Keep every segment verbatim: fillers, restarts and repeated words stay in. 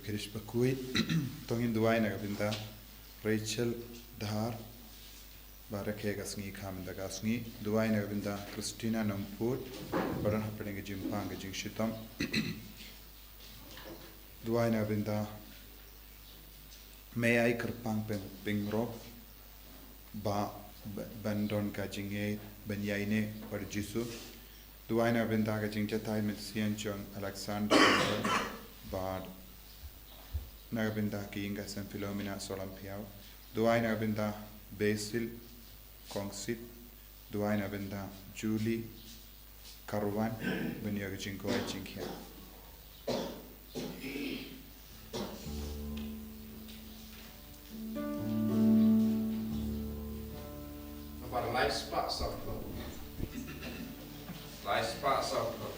Khrist bakhuid. To ngin duwai na ka bynta Rachel Dhar, ba rakhe ka sngi kham da ka sngi. Duwai na ka bynta Christina Nongput, ba don hapdeng ka jingpang ka jingshitom. Duwai na ka bynta Mei Ai Kyrpang Peng, Pengrok, ba, ba, ban don ka jingngeit ban ïaineh bad u Jisu. Duwai na ka bynta ka jingjatai mynsiem jong Alexander Bad, na ka bynta ki ïing ka sem Philomena Solam Phiaw. Duwai na ka bynta Basil Kongsit. Duwai na ka bynta Julie Karwan, ban ïoh ka jingkwah jingkhiah. Namar lai spah saw phew. Lai spah saw phew.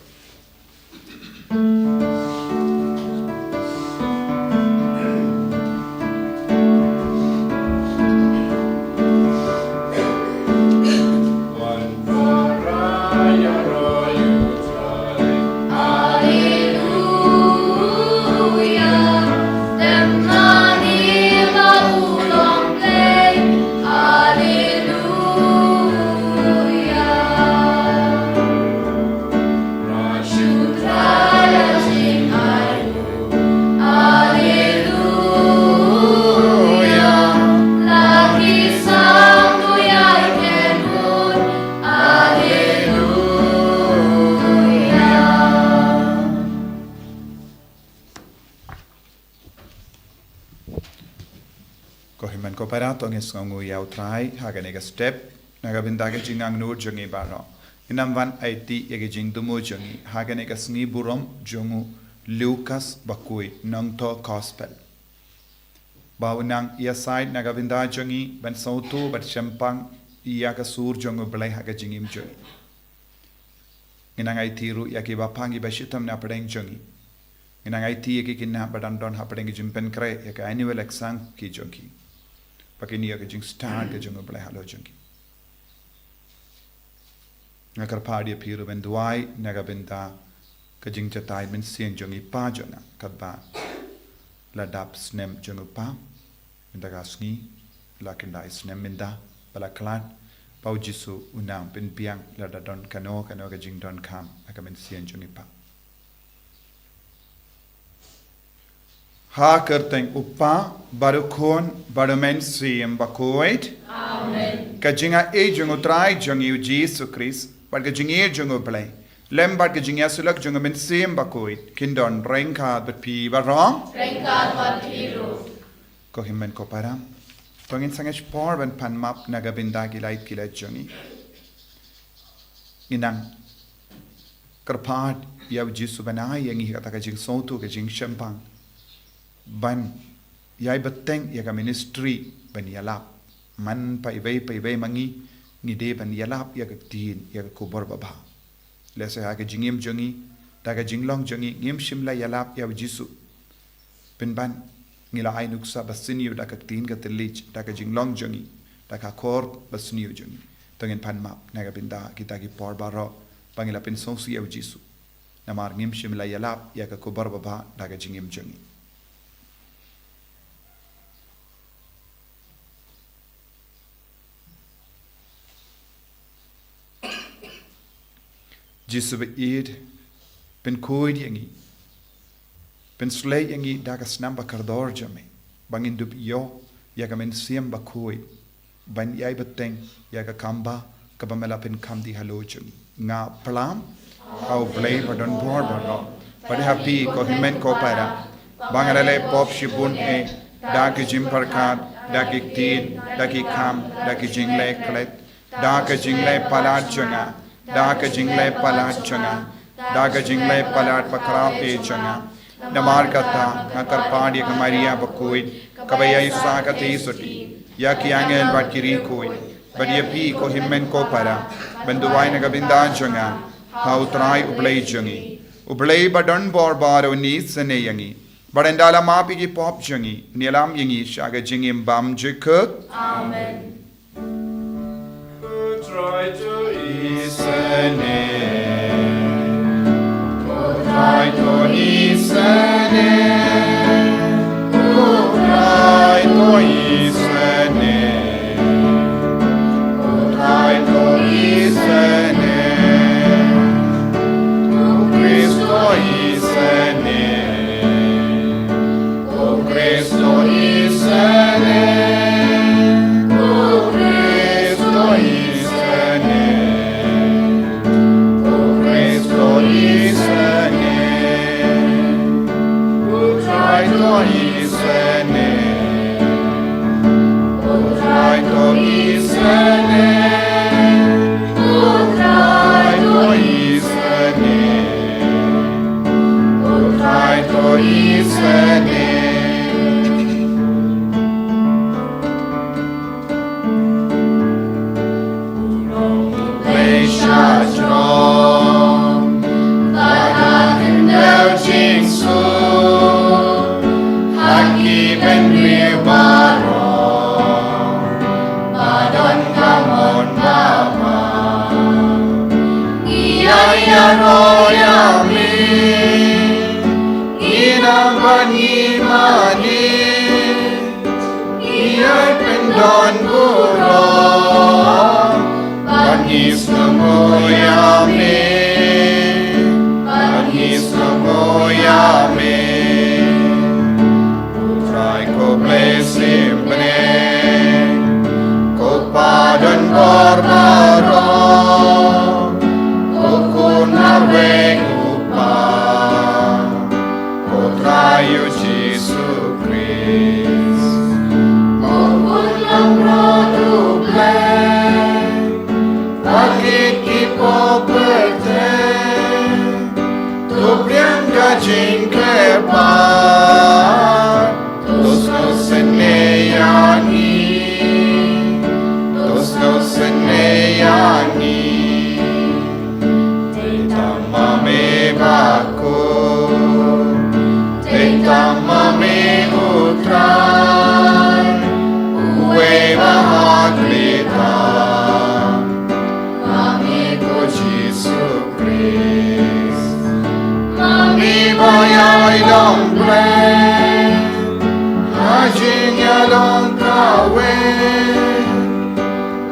Ko hynmen ko para, to ngin sngewnguh ïa U Trai ha kane ka step. Na ka bynta ka jingangnud jong ngi baroh, ngin ym wan aiti ïa ka jingthmu jong ngi ha kane ka sngi burom jong u Lukas bakhuid, nongthoh gospel, ba u nang ïasaid na ka bynta jong ngi ban sngewthuh bad shemphang ïa ka sur jong U Blei ha ka jingim jong ngi. Ngin nang aiti ruh ïa ki bapang ki bashitom na pdeng jong ngi. Ngin nang aiti ïa ki khynnah ba dang don ha pdeng ki jingpynkhreh ïa ka annual exam ki jong ki, ba kin ïoh ka jingstad ka jong U Blei halor jong ki. Nga kyrpad ïa phi ruh ban duwai na ka bynta ka jingjatai mynsiem jong i pa jong nga, katba la dap snem jong u pa. Mynta ka sngi la khyndai snem mynta ba la khlad, ba U Jisu u nang pynbiang lada don kano kano ka jingdonkam ha ka mynsiem jong i pa. Ha ka kyrteng U Pa, bad U Khun, bad U Mynsiem Bakhuid. Amen. Ka jingaiei jong U Trai jong ngi U Jisu Khrist, bad ka jingïeit jong U Blei, lem bad ka jingïasyllok jong U Mynsiem Bakhuid, kin don ryngkat bad phi baroh. Ryngkat bad phi ruh. Ko hynmen ko para, to ngin sangeh por ban pan map na ka bynta ki lait ki lait jong ngi. Ngin nang kyrpad ïa U Jisu ban ai ïa ngi kata ka jingsngewthuh, ka jingshemphang ban ïai bteng ïa ka ministry ban ïalap. Man paiwei paiwei ma ngi, ngi dei ban ïalap ïa ka ktien, ïa ka khubor babha. Lehse ha ka jingim jong ngi, da ka jinglong jong ngi, ngim shym la ïalap ïa U Jisu. Pynban ngi la ai nuksa ba sniew da ka ktien ka thylliej, da ka jinglong jong ngi, da ka khor ba sniew jong ngi. To ngin pan map na ka bynta kita ki por baroh ba ngi la pynsngewsih ïa U Jisu, namar ngim shym la ïalap ïa ka khubor babha da ka jingim jong ngi. Jisu ba ïeit, pynkhuid ïa ngi, pynsleh ïa ngi da ka snam ba kordor jong me, ba ngin dup ïoh ïa ka Mynsiem Bakhuid ban ïai bteng ïa ka kam ba, kaba me la pynkham dih halor jong ngi. Nga plam ha U Blei ba don bor baroh, bad ha phi ko hynmen ko para, ba nga la leh pop shibun eh, da ki jingpyrkhat, da ki ktien, da ki kam, da ki jingleh klet, da ka jingleh palat jong nga, da ka jingleh palat jong nga, da ka jingleh palat bakhraw eh jong nga. Namar kata nga kyrpad ïa ka Maria bakhuid, kaba ïaisah katei sotti, ïa ki angel bad ki riewkhuid, bad ïa phi ko hynmen ko para, ban duwai na ka bynta jong nga ha U Trai U Blei jong ngi. U Blei ba don bor baroh un isynei ïa ngi, bad ynda la map ïa ki pop jong ngi, un ïalam ïa ngi sha ka jingim bymjukut. Amen. U Trai to isynei. Trai to isynei, u Trai to isynei, u Trai to isynei, u Khrist to isynei, u Khrist to isynei, u Khrist to isynei. U Khrist to isynei, u Trai to isynei, u Trai to isynei, u Trai to isynei, u Trai to isynei. Blei sha jrong, bad ha khyndew jingsuk, ha ki bynriew baroh, ba don ka mon ba bha. Ngi ïa ïaroh ïa me, ngi nang bad ngi mane. Ngi ïai pyndon burom, bad ngi sngewnguh ïa me, bad ngi sngewnguh ïa me. U Trai ko Blei symbai, ko Pa don bor baroh, ko Khun marwei u Kpa. Ko Trai U Jisu Khrist, ko Khun Langbrot U Blei, ba kit ki pop pyrthei, to pdiang ka jingkyrpad, to sngewsynei ïa ngi, to sngewsynei ïa ngi. Te tang ma me bakhuid, te tang ma me U Trai, uwei ba ha khlieh tam, ma me ko Jisu Khrist, ma me ba ïai long Blei ha jingïalong kawei.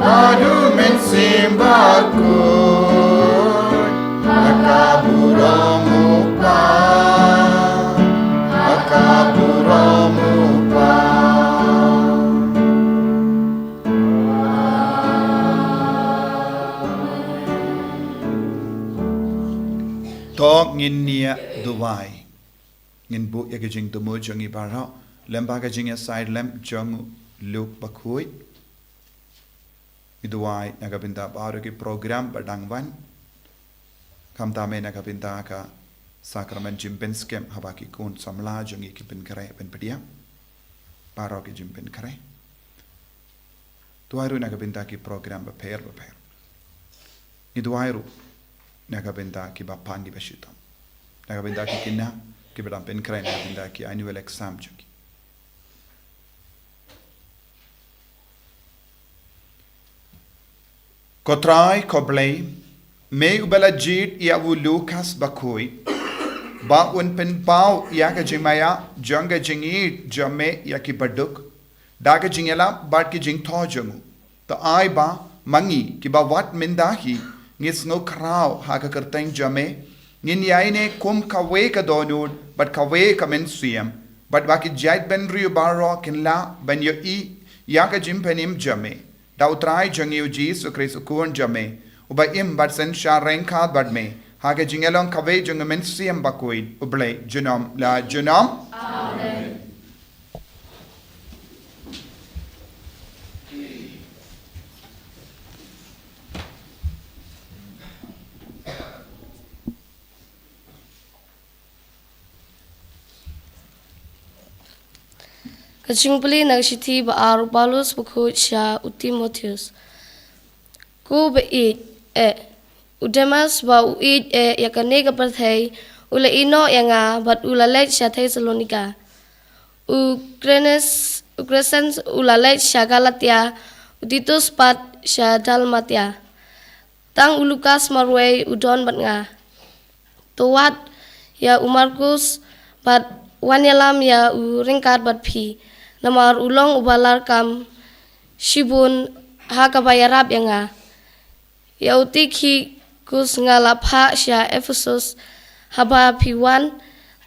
Bad U Mynsiem Bakhuid, ha ka burom U Kpa, ha ka burom U Kpa. To ngin ïa duwai. Ngin buh ïa ka jingthmu jong ngi baroh lem bad ka jingïasaid lem jong u Luke Bakhuid. Ngi duwai na ka bynta baroh ki program ba dang wan. Khamtam eh na ka bynta ka sakramen jingpynskhem haba ki khun samla jong ngi ki pynkhreh pynpdiang. Baroh ki jingpynkhreh. Duwai ruh na ka bynta ki program bapher bapher. Ngi duwai ruh na ka bynta kiba pang kiba shitom, na ka bynta ki khynnah kiba dang pynkhreh na ka bynta ki annual exam jong ki. Ko Trai, ko Blei, me uba la jied ïa u Lukas Bakhuid ba un pynpaw ïa ka jingmaïa jong ka jingïeit jong me ïa ki baduk da ka jingïalap bad ki jingthoh jong u. To ai ba ma ngi kiba wad mynta hi ngi sngew khraw ha ka kyrteng jong me, ngin ïaineh kum kawei ka dohnud bad kawei ka mynsiem, bad ba ki jaitbynriew baroh kin lah ban ïohi ïa ka jingpynim jong me da u Trai jong ngi u Jisu Khrist u Khun jong me, uba im bad synshar ryngkat bad me ha ka jingïalong kawei jong u Mynsiem Bakhuid, U Blei junom la junom. Amen. Ka jingpule na ka shithi ba ar u Paulus bakhuid sha u Timotheus. Ko ba ïeit eh, u Demas ba u ïeit eh ïa kane ka pyrthei, u la ïehnoh ïa nga bad u la leit sha Thessalonika. U Kresens, u Kresens u la leit sha Galatia, u Titus pat sha Dalmatia. Tang u Lukas marwei u don bad nga. To wad ïa u Markus, bad wan ïalam ïa u ryngkat bad phi, namar u long uba la kam shibun ha kaba ïarap ïa nga. Ïa u Tikhikus nga la phah sha Ephesus, haba phi wan,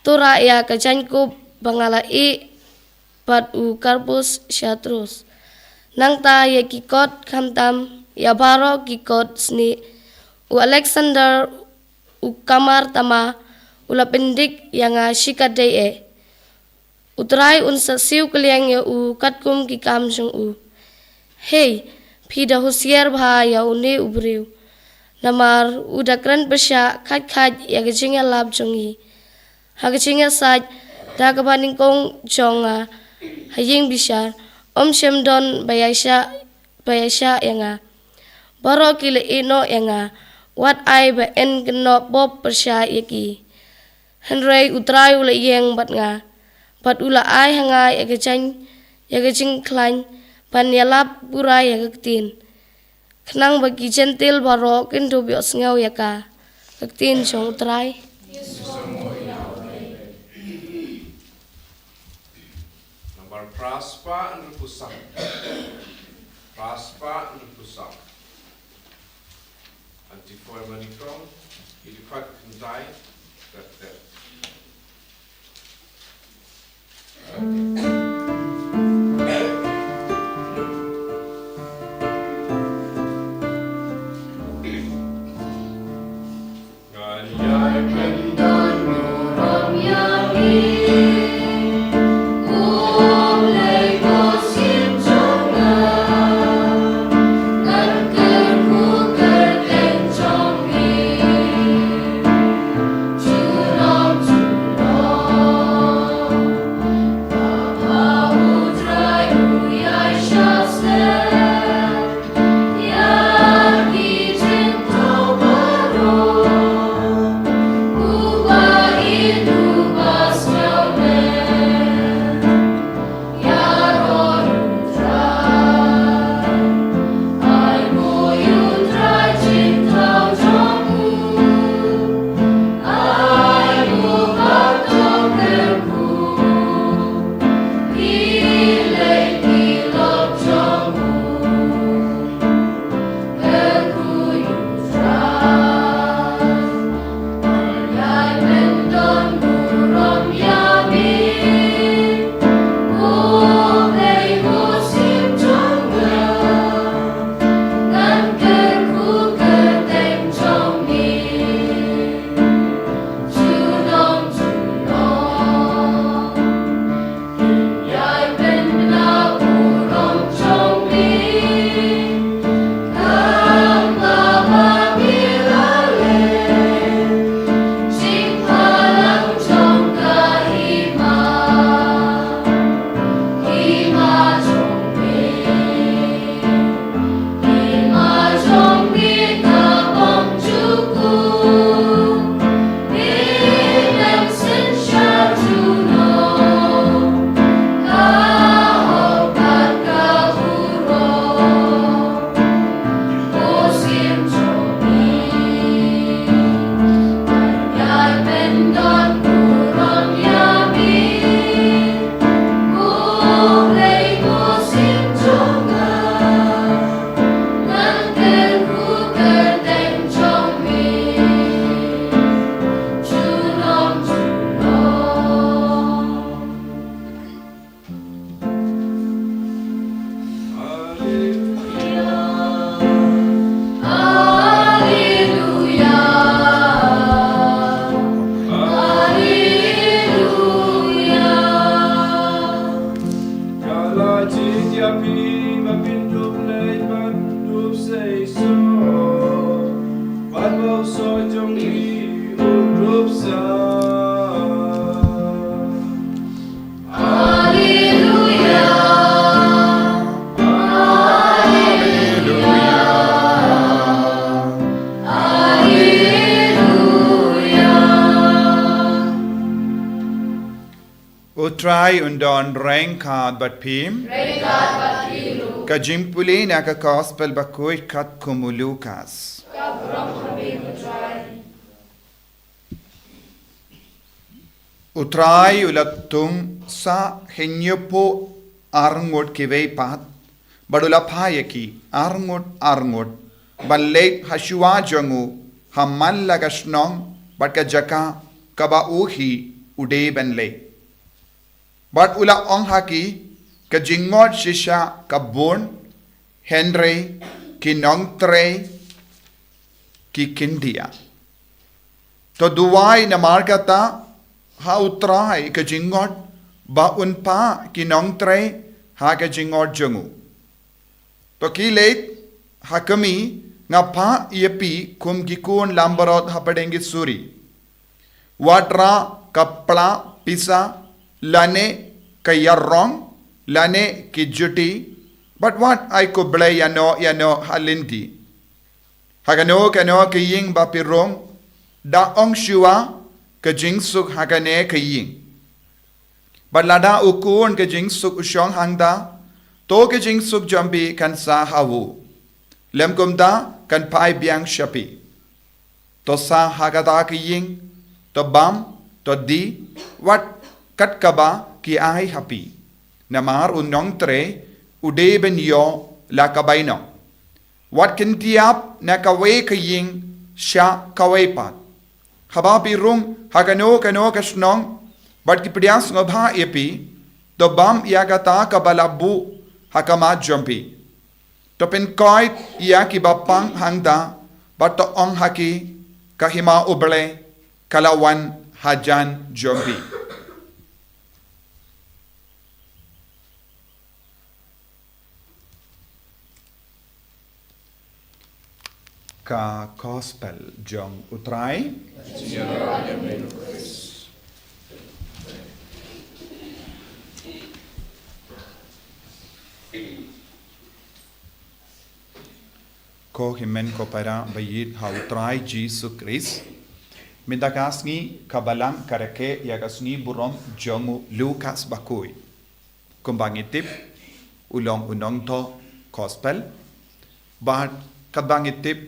to rah ïa ka jaiñkup ba nga la ïeh bad u Karpus sha Troas. Nangta ïa ki kot khamtam, ïa baroh ki kot snieh, u Aleksander u kamar tama u la pyndik ïa nga shikatdei eh. U Trai un sa siew kylliang ïa u katkum ki kam jong u. Hei, phi da husiar bha ïa une u briew, namar u da kren pyrshah khat khat ïa ka jingïalap jong ngi. Ha ka jingïasaid da kaba nyngkong jong nga ha ïing bishar, ym shym don ba ïaishah, ba ïaishah ïa nga. Baroh ki la ïeh noh ïa nga, wat ai ba yn kynnoh pop pyrshah ïa ki. Hynrei u Trai u la ïeng bad nga, bad u la ai ha nga ïa ka jaiñ, ïa ka jingkhlaiñ ban ïalap pura ïa ka ktien, khnang ba ki Jentil baroh kin dup ïohsngew ïa ka. Ka ktien jong u Trai. Namar phra spah hynriewphew saw. Phra spah hynriewphew saw. Anti Foy Manikong, i dkhot khyndai, tet tet. U Trai un don ryngkat bad phi. Ryngkat bad phi ruh. Ka jingpule na ka Gospel bakhuid katkum u Lukas. Ka burom ha me ko Trai. U Trai u la thung sa hynñiewphew arngut kiwei pat, bad u la phah ïa ki arngut arngut ban leit ha shuwa jong u ha man la ka shnong bad ka jaka kaba u hi u dei ban leit. Bad u la ong ha ki, ka jingngot shisha ka bun, hynrei ki nongtrei ki khyndiat. To duwai namar kata ha u Trai ka jingngot ba un phah ki nongtrei ha ka jingngot jong u. To khie leit ha ka mi, nga phah ïa phi kum ki khun langbrot hapdeng ki suri. Wat rah ka pla pisa, lane ka ïarong, lane ki juti, bad wat ai khublei ïano ïano ha lynti. Ha kano kano ka ïing ba phi rung, da ong shuwa ka jingsuk ha kane ka ïing. Bad lada u khun ka jingsuk u shong hangta, to ka jingsuk jong phi kan sah ha u. Lym kumta kan phai biang sha phi. To sah ha kata ka ïing, to bam, to die, wat kat kaba ki ai ha phi. Namar u nongtrei u dei ban ïoh la ka bainong. Wat khyndiat na kawei ka ïing sha kawei pat. Haba phi rung ha kano kano ka shnong, bad ki pdiang sngewbha ïa phi, to bam ïa kata kaba la buh ha khmat jong phi. To pynkoit ïa kiba pang hangta, bad to ong ha ki, ka hima U Blei ka la wan hajan jong phi. Ka Gospel jong U Trai. Ko hynmen ko para ba ïeit ha U Trai Jisu Khrist. Mynta ka sngi ka balang ka rakhe ïa ka sngi burom jong u Lukas bakhuid. Kumba ngi tip, u long u nongthoh Gospel. Bad katba ngi tip,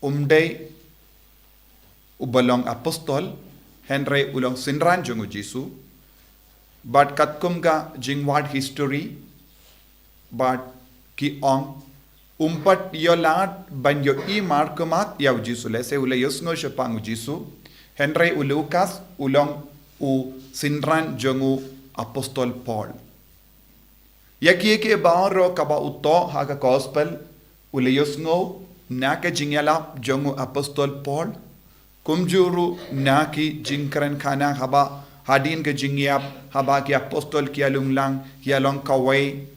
um dei uba long apostol, hynrei u long synran jong u Jisu. Bad katkum ka jingwad history, bad ki ong, um pat ïoh lad ban ïohi markhmat ïa u Jisu, lehse u la ïohsngew shaphang u Jisu, hynrei u Lukas u long u synran jong u apostol Paul. Ïa kiei kiei baroh kaba u thoh ha ka Gospel, u la ïohsngew na ka jingïalap jong u apostol Paul, kumjuh ruh na ki jingkren khana haba hadien ka jingïap, haba ki apostol ki ïalong lang, ki ïalong kawei,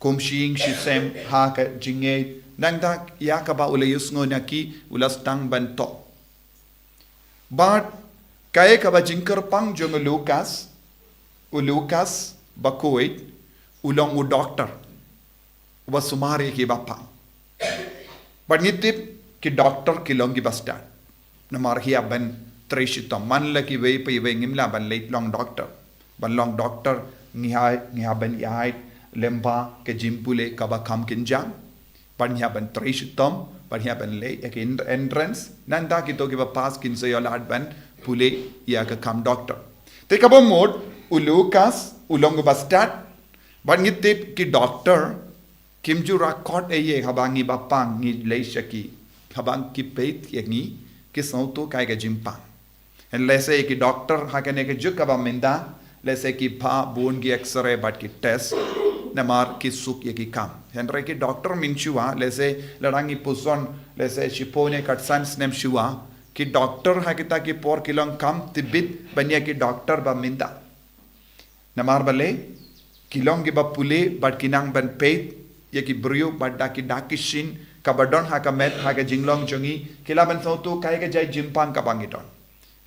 kum shi ïing shi sem ha ka jingngeit. Nangta ïa kaba u la ïohsngew na ki u la sdang ban thoh. Bad kaei kaba jingkyrpang jong u Lukas, u Lukas bakhuid, u long u doktor uba sumar ïa kiba pang. Bad ngi tip ki doktor ki long kiba stad. Namar hap ban trei shitom, man la kiwei pa kiwei ngim lah ban leit long doktor. Ban long doktor ngi hap, ngi hap ban ïaid lyngba ka jingpule kaba kham kynjang. Bad ngi hap ban trei shitom, bad ngi hap ban leh ïa ka en-, entrance, nangta kito kiba pass kin sa ïoh lad ban pule ïa ka kam doktor. Te kaba mut u Lukas u long uba stad, bad ngi tip ki doktor kim ju rakot ei ei haba ngi ba pang ngi leit sha ki, haba ki peit ïa ngi ki sngewthuh kaei ka jingpang. Hynrei lehse ki doktor ha kane ka juk kaba mynta, lehse ki phah bun ki X-ray bad ki test, namar ki suk ïa ki kam. Hynrei ki doktor mynshuwa, lehse lada ngi pyrshang, lehse shiphew ne katsan snem shuwa, ki doktor ha kita ki por ki long kham tbit ban ïa ki doktor ba mynta. Namar balei, ki long kiba pule bad ki nang ban peit ïa ki briew bad da ki dak ki shin kaba don ha ka met ha ka jinglong jong ngi, ki lah ban sngewthuh kaei ka jait jingpang kaba ngi don.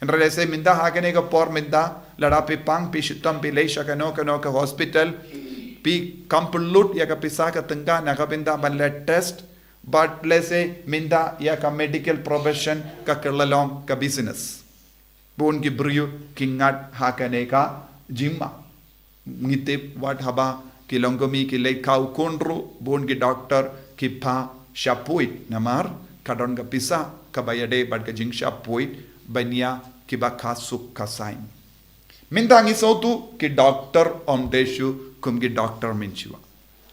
Hynrei lehse mynta ha kane ka por mynta, lada phi pang phi shitom phi leit sha kano kano ka hospital, phi kham pynlut ïa ka pisa ka tyngka na ka bynta ban leh test, bad lehse mynta ïa ka medical profession ka kylla long ka business. Bun ki briew ki ngat ha kane ka jingma. Ngi tip wat haba ki longkmie ki leit khaw khun ruh, bun ki doktor ki phah shah phuid namar ka don ka pisa kaba ïadei bad ka jingshah phuid ban ïa kiba kha suk kha saiñ. Mynta ngi sngewthuh ki doktor ym dei shuh kum ki doktor mynshuwa.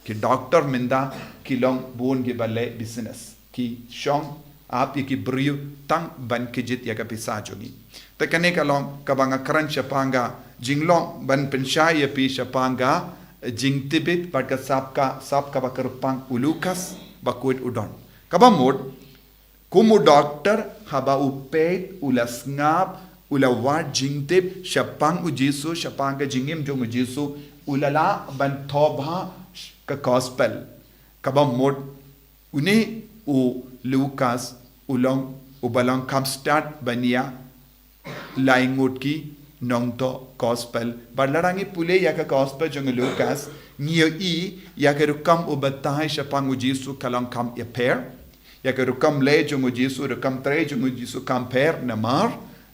Ki doktor mynta ki long bun kiba leh business. Ki shong ap ïa ki briew tang ban kjit ïa ka pisa jong ngi. Te kane ka long kaba nga kren shaphang ka jinglong ban pynshai ïa phi shaphang ka jingtbit bad ka sap ka, sap kaba kyrpang u Lukas bakhuid u don. Kaba mut, kum u doktor, haba u peit, u la sngap, u la wad jingtip shaphang u Jisu, shaphang ka jingim jong u Jisu, u la lah ban thoh bha ka gospel. Kaba mut, une u Lukas u long uba long kham stad ban ïa lai ngut ki nongthoh gospel. Bad lada ngi pule ïa ka gospel jong u Lukas, ngi ïohi ïa ka rukom u batai shaphang u Jisu ka long kham ïapher. Ïa ka rukom leh jong u Jisu, rukom trei jong u Jisu kham pher namar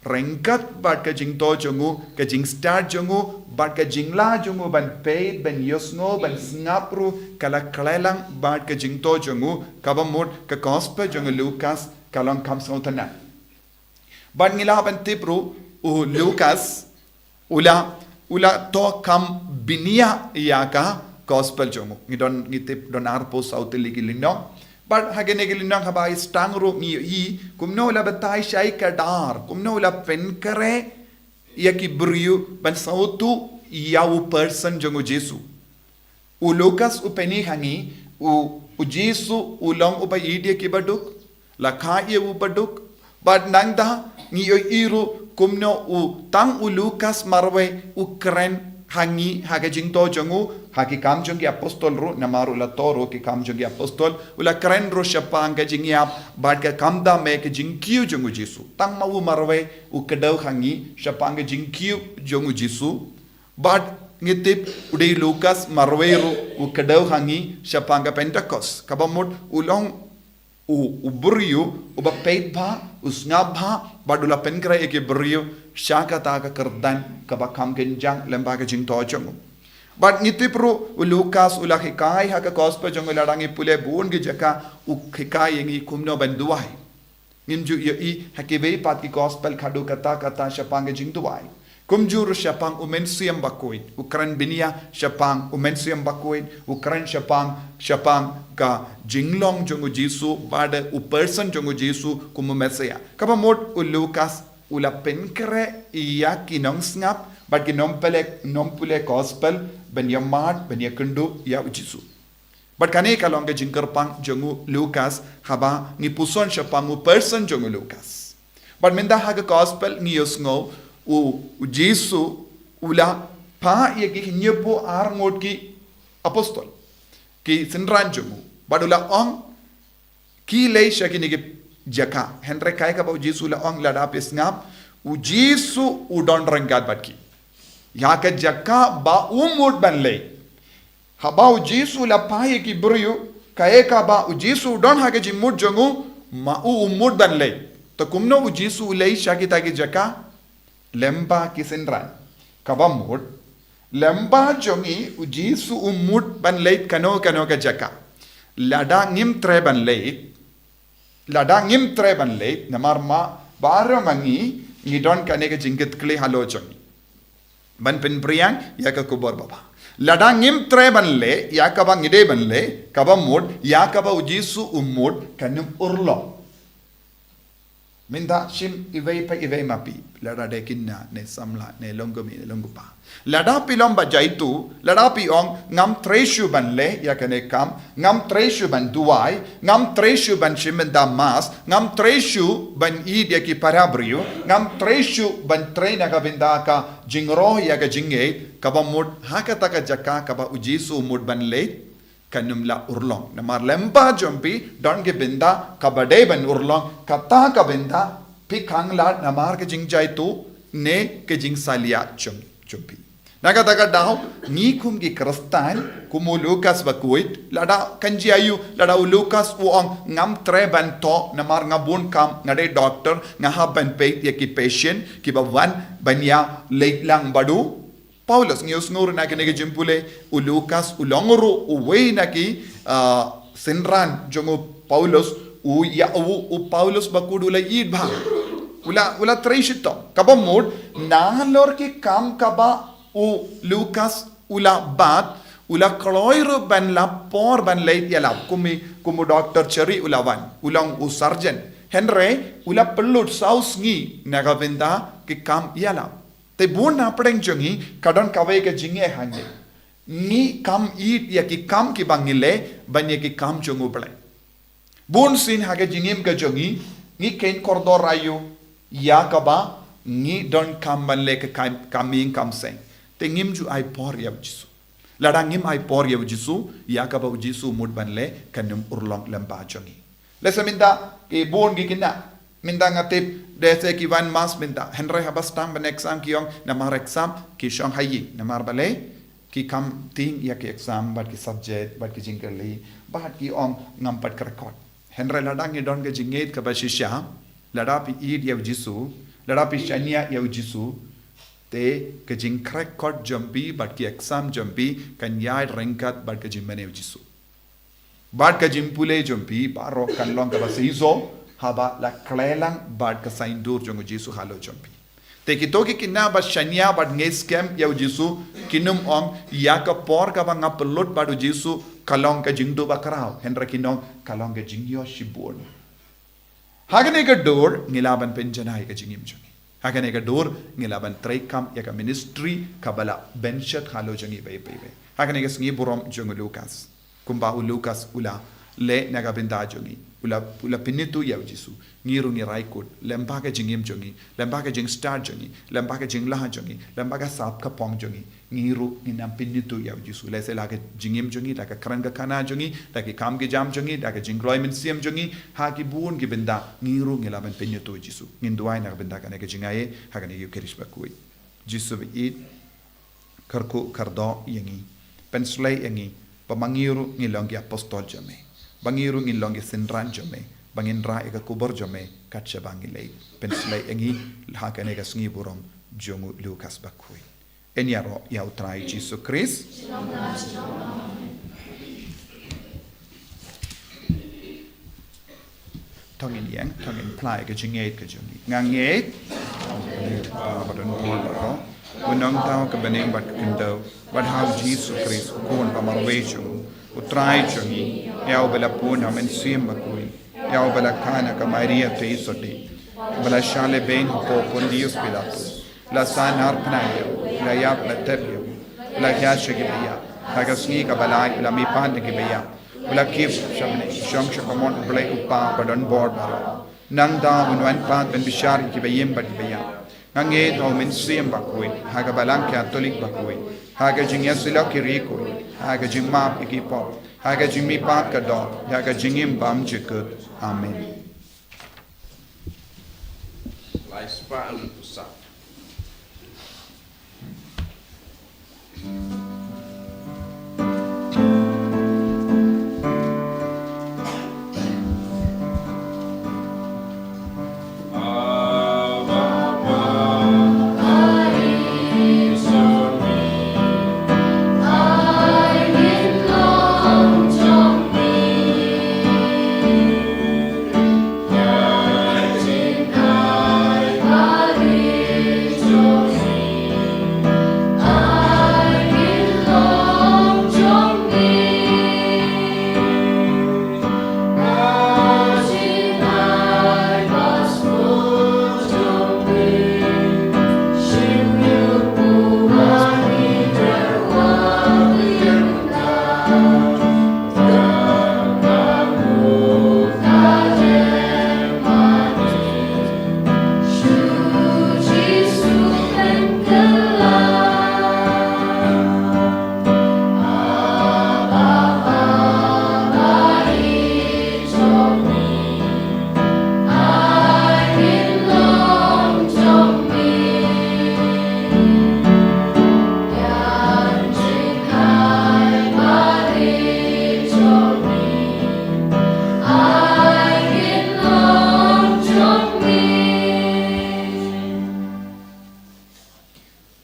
ryngkat bad ka jingthoh jong u, ka jingstad jong u, bad ka jinglah jong u ban peit, ban ïohsngew, ban sngap ruh, ka la khlailang bad ka jingthoh jong u. Kaba mut ka gospel jong u Lukas ka long kham sngewtynnad. Bad ngi lah ban tip ruh u Lukas u la, u la thoh kham bniah ïa ka gospel jong u. Ngi don, ngi tip don arphew saw tylli ki lynnong. Bad ha kine ki lynnong haba i sdang ruh ngi ïohi kumno u la batai shai kdar, kumno u la pynkhreh ïa ki briew ban sngewthuh ïa u person jong u Jisu. U Lukas u pyni ha ngi, u, u Jisu u long uba ïeit ïa kiba duk, la kha ïa uba duk. Bad nangta ngi ïohi ruh kumno u, tang u Lukas marwei u kren ha ngi ha ka jingthoh jong u, ha ki Kam jong ki Apostol ruh, namar u la thoh ruh ki Kam jong ki Apostol, u la kren ruh shaphang ka jingïap bad ka kam da me ka jingkiew jong u Jisu. Tang ma u marwei u kdew ha ngi shaphang ka jingkiew jong u Jisu. Bad ngi tip u dei Lukas marwei ruh u kdew ha ngi shaphang ka Pentekost. Kaba mut u long u, u briew uba peit bha, u sngap bha, bad u la pynkhreh ïa ki briew sha kata ka kyrdan kaba kham kynjang lyngba ka jingthoh jong u. Bad ngi tip ruh u Lukas u la hikai ha ka gospel jong u, lada ngi pule bun ki jaka u hikai ïa ngi kumno ban duwai. Ngim ju ïohi ha kiwei pat ki gospel khadduh katta katta shaphang ka jingduwai. Kumjuh ruh shaphang u Mynsiem Bakhuid, u kren bniah shaphang u Mynsiem Bakhuid, u kren shaphang, shaphang ka jinglong jong u Jisu, bad u person jong u Jisu kum u Messiah. Kaba mut u Lukas u la pynkhreh ïa ki nongsngap bad ki nongpule, nongpule gospel ban ïa mad, ban ïa kynduh ïa u Jisu. Bad kane ka long ka jingkyrpang jong u Lukas haba ngi puson shaphang u person jong u Lukas. Bad mynta ha ka gospel ngi ïohsngew u, u Jisu u la phah ïa ki hynñiewphew ar ngut ki apostol, ki synran jong u. Bad u la ong, ki leit sha kine ki jaka. Hynrei kaei kaba u Jisu u la ong, lada phi sngap, u Jisu u don ryngkat bad ki ïa ka jaka ba u mut ban leit. Haba u Jisu u la phah ïa ki briew, kaei kaba u Jisu u don ha ka jingmut jong u, ma u u mut ban leit. Te kumno u Jisu u leit sha kita ki jaka? Lyngba ki synran. Kaba mut, lyngba jong ngi u Jisu u mut ban leit kano kano ka jaka. Lada ngim treh ban leit, lada ngim treh ban leit, namar ma baroh ma ngi ngi don kane ka jingkitkhlieh halor jong ngi ban pynphriang ïa ka khubor babha. Lada ngim treh ban leit ïa kaba ngi dei ban leit, kaba mut ïa kaba u Jisu u mut kan ym urlong. Mynta shim iwei pa iwei ma phi, lada dei khynnah ne samla ne longkmie ne longkpa. Lada phi long ba jaituh, lada phi ong ngam treh shuh ban leit ïa kane ka kam, ngam treh shuh ban duwai, ngam treh shuh ban shim bynta mass, ngam treh shuh ban ïeit ïa ki para briew, ngam treh shuh ban trei na ka bynta ka jingroi ïa ka jingngeit, kaba mut ha kata ka jaka kaba u Jisu u mut ban leit kan ym lah urlong. Namar lyngba jong phi don ka bynta kaba dei ban urlong, kata ka bynta phi khang lad namar ka jingjaituh ne ka jingsalia jong, jong phi. Na kata ka daw, ngi kum ki Khristan, kum u Lukas bakhuid, lada kan jia aiu, lada u Lukas u ong ngam treh ban thoh namar nga bun kam, nga dei doktor, nga hap ban peit ïa ki patient kiba wan ban ïa leit lang bad u Paulus. Ngi ïohsngew ruh na kane ka jingpule, u Lukas u long ruh uwei na ki, ah, synran jong u Paulus, u ïa u, u Paulus bakhuid u la ïeit bha. U la, u la trei shitom. Kaba mut, nalor ki kam kaba u Lukas u la bat, u la kloi ruh ban lap por ban leit ïalap, kum i, kum u doktor Cherry u la wan, u long u surgeon. Hynrei, u la pynlut saw sngi na ka bynta ki kam ïalap. Te bun na pdeng jong ngi, ka don kawei ka jingeh ha ngi. Ngi kam ïeit ïa ki kam kiba ngi leh, ban ïa ki kam jong U Blei. Bun sien ha ka jingim ka jong ngi, ngi kheiñ kordor aïu, ïa kaba, ngi donkam ban leh ka kam, kam ïing kam sem. Te ngim ju ai por ïa U Jisu. Lada ngim ai por ïa U Jisu, ïa kaba U Jisu mut ban leh, kan ym urlong lyngba jong ngi. Lehse mynta, ki bun ki khynnah, mynta nga tip, lehse ki wan mass mynta, hynrei haba sdang ban exam ki ong, namar exam, ki shong ha ïing, namar balei, ki kham tieng ïa ki exam, bad ki subject, bad ki jingkylli, bad ki ong ngam pat kyrkhu. Hynrei lada ngi don ka jingngeit kaba shisha, lada phi ïeit ïa U Jisu, lada phi shaniah ïa U Jisu, te ka jingkyrkhu jong phi, bad ki exam jong phi, kan ïaid ryngkat bad ka jingmane U Jisu. Bad ka jingpule jong phi, baroh kan long kaba shisha, haba la khleh lang, bad ka saiñdur jong U Jisu halor jong phi. Te kito ki khynnah ba shaniah bad ngeit skhem ïa U Jisu, kin ym ong, ïa ka por kaba nga pynlut bad U Jisu, ka long ka jingduh bakhraw, hynrei kin ong, ka long ka jingïoh shibun. Ha kane ka dur, ngi lah ban pynjanai ka jingim jong ngi. Ha kane ka dur, ngi lah ban treikam ïa ka ministry, kaba la pynshet halor jong ngi bad bad bad. Ha kane ka sngi burom jong u Lukas. Kumba u Lukas u la leh na ka bynta jong ngi. U la, u la pynithuh ïa U Jisu. Ngi ruh ngi rai kut. Lyngba ka jingim jong ngi. Lyngba ka jingstad jong ngi. Lyngba ka jinglah jong ngi. Lyngba ka sap ka phong jong ngi. Ngi ruh ngin ym pynithuh ïa U Jisu. Lehse la ka jingim jong ngi, la ka kren ka khana jong ngi, la ki kam ki jam jong ngi, la ka jingkloi mynsiem jong ngi. Ha ki bun ki bynta. Ngi ruh ngi lah ban pynithuh U Jisu. Ngin duwai na ka bynta kane ka jingai, ha kane ka Eucharist bakhuid. Jisu ba ïeit, kyrkhu kyrdoh ïa ngi. Pynshlei ïa ngi, ba ma ngi ruh ngi long ki apostol jong me. Ba ngi ruh ngin long ki synran jong me. Ba ngin rah ïa ka khubor jong me, kat shaba ngi leit. Pynshlei ïa ngi, ha kane ka sngi burom, jong u Lukas bakhuid. Yn ïaroh ïa u Trai Jisu Khrist. To ngin ïeng, to ngin phla ïa ka jingngeit ka jong ngi. Nga ngeit, ba don bor baroh, u nongthaw ka bneng bad ka khyndew, bad ha u Jisu Khrist, u Khun ba marwei jong u, u Trai jong ngi, ïa uba la pun ha u Mynsiem Bakhuid, ïa uba la kha na ka Maria Theisotti, uba la shah lehbeiñ hapoh Pontius Pilatus, la sahnarphna ïa u, la ïap la tep ïa u, la hiar sha kiba ïap, ha ka sngi kaba lai u la mihpat na kiba ïap, u la kiew sha bneng, u shong sha kamon u Blei u Kpa ba don bor baroh. Nangta un wan pat ban bishar ïa kiba im bad kiba ïap. Nga ngeit ha u Mynsiem Bakhuid, ha ka Balang Katholik bakhuid, ha ka jingïasyllok ki riewkhuid, ha ka jingmap ïa ki pop, ha ka jingmihpat ka doh, ha ka jingim bymjukut. Amen. Lai spah hynriew spah.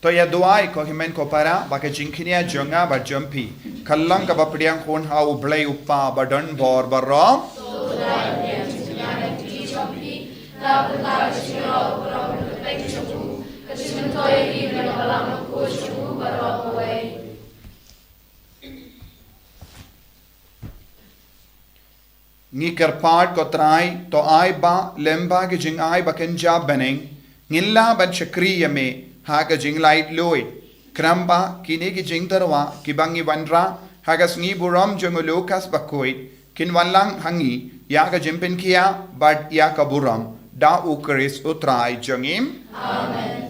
To ïa duwai ko hynmen ko para, ba ka jingkñia jong nga bad jong phi kan long kaba pdiang hun ha u Blei u Kpa ba don bor baroh. La pynta ka jingïaroh u burom kyrteng jong u, ka jingmyntoi ïa ngi na ka balang bakhuid jong u baroh kawei. Ngi kyrpad ko Trai, to ai ba lem bad ka jingai ba kynja bneng, ngin lah ban shakri ïa me ha ka jinglaitluid. Khnang ba kine ki jingtyrwa kiba ngi wanrah ha ka sngi burom jong u Lukas bakhuid kin wanlang ha ngi ïa ka jingpynkhiah bad ïa ka burom, da u Khrist u Trai jong ngi. Amen.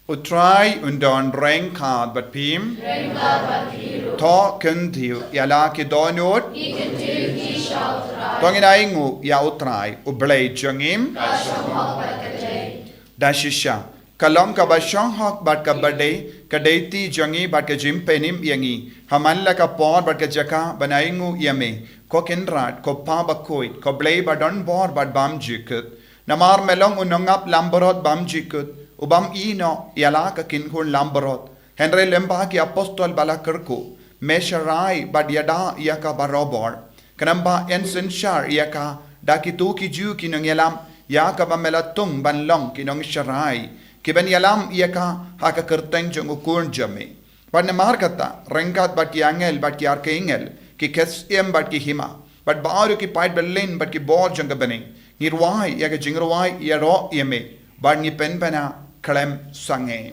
U Trai un don ryngkat bad phi. Ryngkat bad phi ruh. To kyntiew ïa la ki dohnud. Ngi kyntiew ïa ki sha u Trai. To ngin ainguh ïa u Trai u Blei jong ngi. Ka shong hok bad ka dei. Da shisha, ka long kaba shong hok bad kaba dei, ka dei ti jong ngi bad ka jingpynim ïa ngi ha man la ka por bad ka jaka ban ainguh ïa me, ko Kynrad, ko Pa bakhuid, ko Blei ba don bor bad bymjukut. Namar me long u nongap langbrot bymjukut, u bym ïehnoh ïa la ka kynhun langbrot. Hynrei lem bad ki apostol ba la kyrkhu, me sharai bad ïada ïa ka barabor. Khnang ba yn synshar ïa ka da kito ki Jiw ki nongïalam, ïa kaba me la tung ban long ki nongsharai kiban ïalam ïa ka ha ka kyrteng jong u Khun jong me. Bad namar kata, ryngkat bad ki angel bad ki archangel, ki ksiem bad ki hima, bad baroh ki paid byllien bad ki bor jong ka bneng, ngi rwai ïa ka jingrwai ïaroh ïa me, bad ngi pynbna khlem sangeh.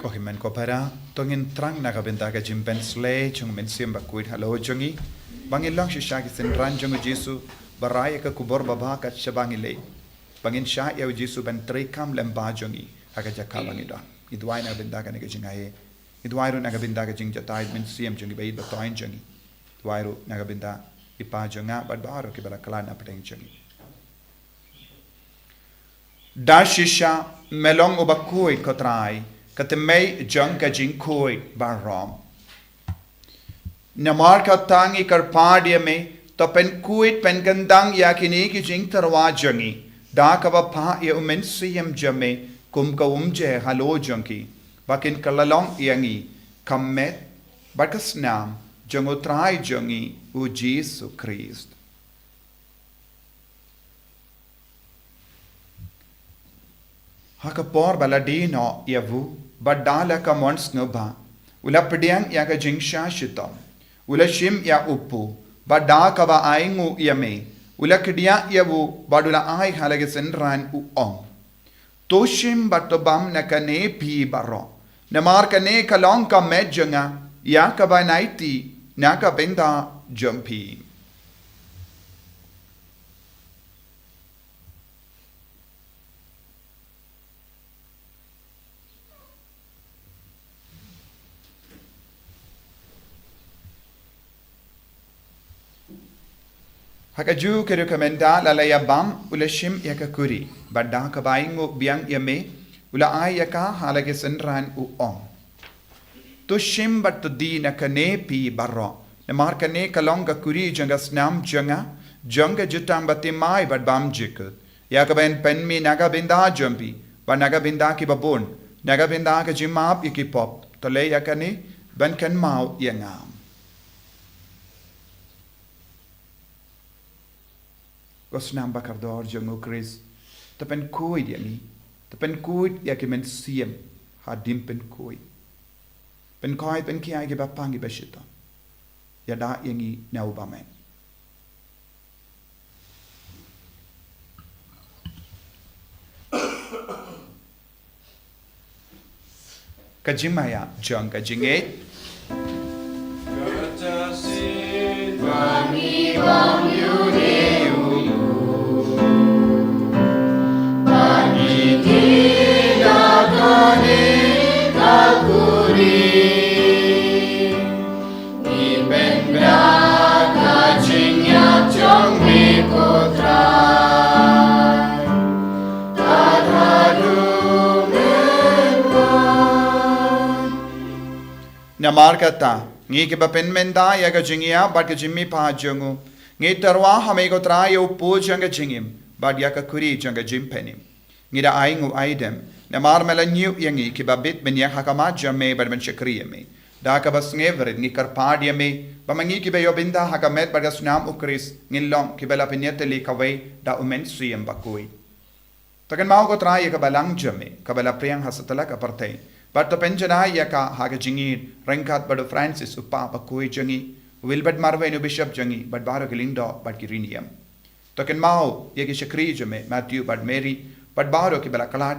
Ko hynmen ko para, to ngin thrang na ka bynta ka jingpynsleh jong u Mynsiem Bakhuid halor jong ngi, ba ngin long shisha ki synran jong u Jisu, ba rai ïa ka khubor babha kat shaba ngi leit, ba ngin shah ïa u Jisu ban treikam lem bad jong ngi ha ka jaka ba ngi don. Ngi duwai na ka bynta kane ka jingai. Ngi duwai ruh na ka bynta ka jingjatai Mynsiem jong ngi ba ïeit ba thoh jong ngi. Duwai ruh na ka bynta i pa jong nga bad baroh kiba la khlad na pdeng jong ngi. Da shisha me long u bakhuid ko Trai, ka thymmei jong ka jingkhuid baroh. Namar kata ngi kyrpad ïa me, to pynkhuid pynkyndang ïa kine ki jingtyrwa jong ngi da kaba phah ïa u Mynsiem jong me kum ka umjer halor jong ki, ba kin kylla long ïa ngi ka met bad ka snam jong u Trai jong ngi u Jisu Khrist. Ha ka por ba la die noh ïa u, bad da la ka mon sngewbha, u la pdiang ïa ka jingshah shitom, u la shim ïa u kpu, bad da kaba ainguh ïa me, u la kdiah ïa u, bad u la ai ha la ki synran u ong: To shim bad to bam na kane phi baroh, namar kane ka long ka met jong nga, ïa kaba nai tih na ka bynta jong phi. Ha kajuh ka rukom mynta la la ïa bam, u la shim ïa ka kuri, bad da kaba ainguh biang ïa me, u la ai ïa ka ha la ki synran u ong: To shim bad to die na kane phi baroh, namar kane ka long ka kuri jong ka snam jong nga, jong ka jutang bathymmai bad bymjukut, ïa kaba yn pynmih na ka bynta jong phi bad na ka bynta kiba bun, na ka bynta ka jingmap ïa ki pop. To leh ïa kane ban kynmaw ïa nga. Ko snam ba kordor jong u Khrist, to pynkhuid ïa ngi, to pynkhuid ïa ki mynsiem hadien pynkhuid. Pynkhuid, pynkhia ïa kiba pang, kiba shitom. Ïada ïa ngi na u bymman. Ka jingmaïa jong ka jingngeit. Ngi pynbna ka jingïap jong me ko Trai. Tad haduh men wan. Namar kata, ngi kiba pynmynta ïa ka jingïap bad ka jingmihpat jong u, ngi tyrwa ha me ko Trai ïa u pud jong ka jingim bad ïa ka khuri jong ka jingpynim. Ngi da ai nguh ai dem namar me la ñiuh ïa ngi kiba bit ban ïeng ha khmat jong me bad ban shakri ïa me. Da kaba sngewrit ngi kyrpad ïa me ba ma ngi kiba ïoh bynta ha ka met bad ka snam u Khrist ngin long kiba la pynïatylli kawei da u Mynsiem Bakhuid. To kynmaw ko Trai ïa ka balang jong me kaba la priang ha satlak ka pyrthei, bad to pynjanai ïa ka ha ka jingïeit ryngkat bad u Francis u Pap bakhuid jong ngi, u Wilbert Marwein u Bishop jong ngi, bad baroh ki lyngdoh bad ki riewniam. To kynmaw ïa ki shakri jong me, Matthew bad Mary, bad baroh kiba la khlad,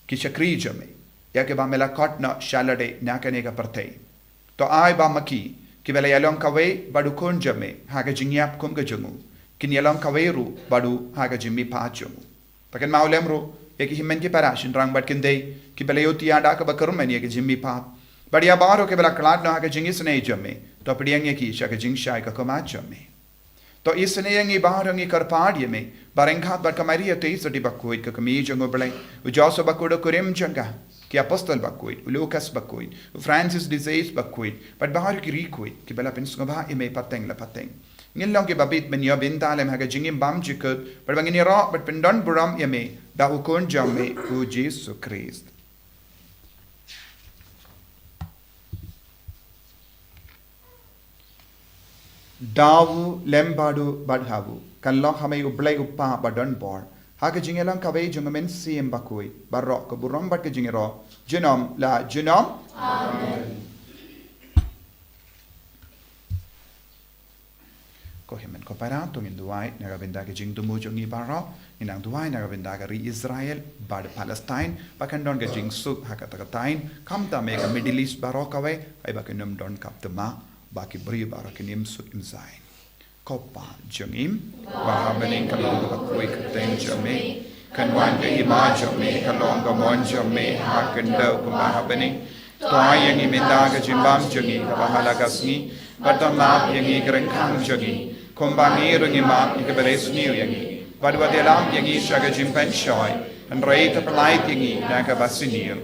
ki shakri jong me, ïa kiba me la khot noh sha lade na kane ka pyrthei. To ai ba ma ki, kiba la ïalong kawei bad u Khun jong me ha ka jingïap kum ka jong u, kin ïalong kawei ruh bad u ha ka jingmihpat jong u. To kynmaw lem ruh ïa ki hynmen ki para, shynrang bad khyndai, kiba la ïohthiah da kaba kyrmen ïa ka jingmihpat, bad ïa baroh kiba la khlad noh ha ka jingisynei jong me. To pdiang ïa ki sha ka jingshai ka khmat jong me. To isynei ïa ngi baroh, ngi kyrpad ïa me, ba ryngkat bad ka Maria Theisotti bakhuid, ka kmie jong u Blei, u Joseph bakhuid, u kurim jong ka, ki apostol bakhuid, u Lukas bakhuid, u Francis de Sales bakhuid, bad baroh ki riewkhuid kiba la pynsngewbha ïa me pateng la pateng, ngin long kiba bit ban ïoh bynta lem ha ka jingim bymjukut, bad ba ngin ïaroh bad pyndon burom ïa me da u Khun jong me u Jisu Khrist. Da u lem bad u bad ha u, kan long ha me u Blei u Kpa ba don bor, ha ka jingïalang kawei jong u Mynsiem Bakhuid, baroh ka burom bad ka jingïaroh junom la junom. Amen. Ko hynmen ko para, to ngin duwai na ka bynta ka jingthmu jong ngi baroh. Ngin nang duwai na ka bynta ka ri Israel bad Palestine, ba kan don ka jingsuk ha kata ka thaiñ, khamtam ha ka Middle East baroh kawei, ai ba kin ym don ka thma, ba ki briew baroh kin im suk im sain. Ko Pa jong ngi ba ha bneng, kan long kaba khuid ka kyrteng jong me, kan wan ka hima jong me, kan long ka mon jong me ha ka khyndew kumba ha bneng. To ai ïa ngi mynta ka jingbam jong ngi kaba ha la ka sngi, bad to map ïa ngi ki ryngkang jong ngi, kumba ngi ruh ngi map ïa kiba la sniew ïa ngi, bad wat ïalam ïa ngi sha ka jingpynshoi, hynrei to pyllait ïa ngi na kaba sniew.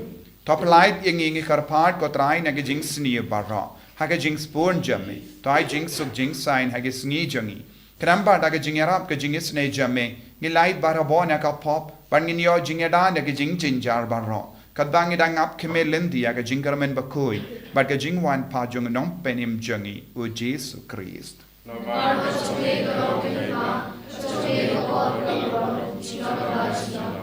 To pyllait ïa ngi, ngi kyrpad ko Trai, na ka jingsniew baroh, ha ka jingsbun jong me. To ai jingsuk jingsain ha ka sngi jong ngi. Khnang ba da ka jingïarap ka jingisynei jong me, ngin lait barabor na ka pop, bad ngin ïoh jingïada na ka jingjynjar baroh, katba ngi dang ap khmih lynti ïa ka jingkyrmen bakhuid bad ka jingwan pat jong u Nongpynim jong ngi, u Jisu Khrist.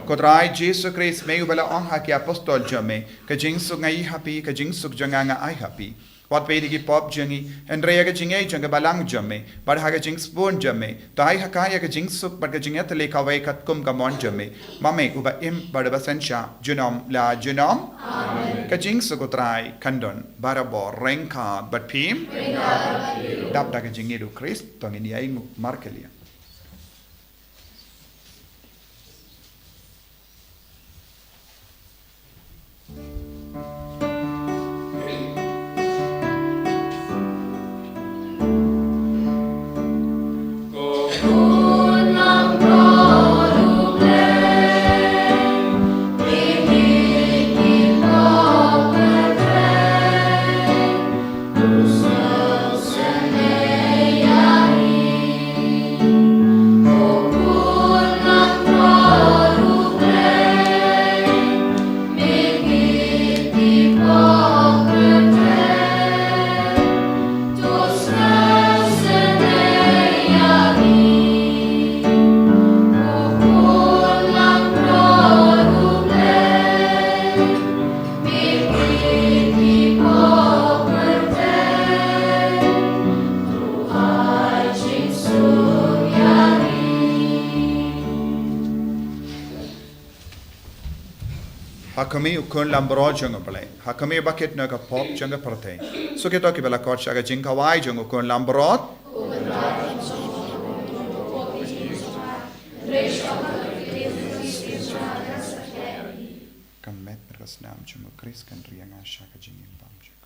Ko Trai Jisu Khrist, me uba la ong ha ki apostol jong me, ka jingsuk nga ai ha phi, ka jingsuk jong nga nga ai ha phi. Wat peit ïa ki pop jong ngi, hynrei ïa ka jingngeit jong ka balang jong me, bad ha ka jingsbun jong me, to ai ha ka ïa ka jingsuk bad ka jingïatylli kawei katkum ka mon jong me, ma me uba im bad uba synshar junom la junom. Amen. Ka jingsuk u Trai kan don barabor ryngkat bad phi. Dap da ka jingïeit u Khrist, to ngin ïa ainguh markylliang. Kmie u Khun Langbrot jong U Blei, ha kmie ba kit na ka pop jong ka pyrthei. Sa kito kiba la khot sha ka jingkhawai jong U Khun Langbrot. Ka met bad ka snam jong U Khrist kan ri ïa nga sha ka jingim bymjukut.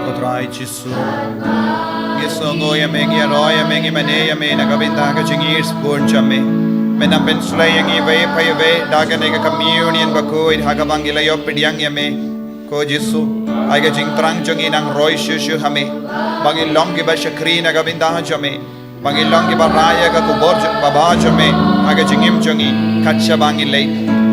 Ko Trai Jisu, ngi sngewnguh ïa me, ngi ïaroh ïa me, ngi mane ïa me na ka bynta ka jingïaisynei jong me. Me nang pynslem ïa ngi iwei pa iwei da kane ka communion bakhuid ha kaba ngi la ïoh pdiang ïa me. Ko Jisu, ai ka jingthrang jong ngi nang roi shuh shuh ha me, ba ngin long kiba shakri na ka bynta jong me, ba ngin long kiba rah ïa ka khubor babha jong me ha ka jingim jong ngi kat shaba ngi leit.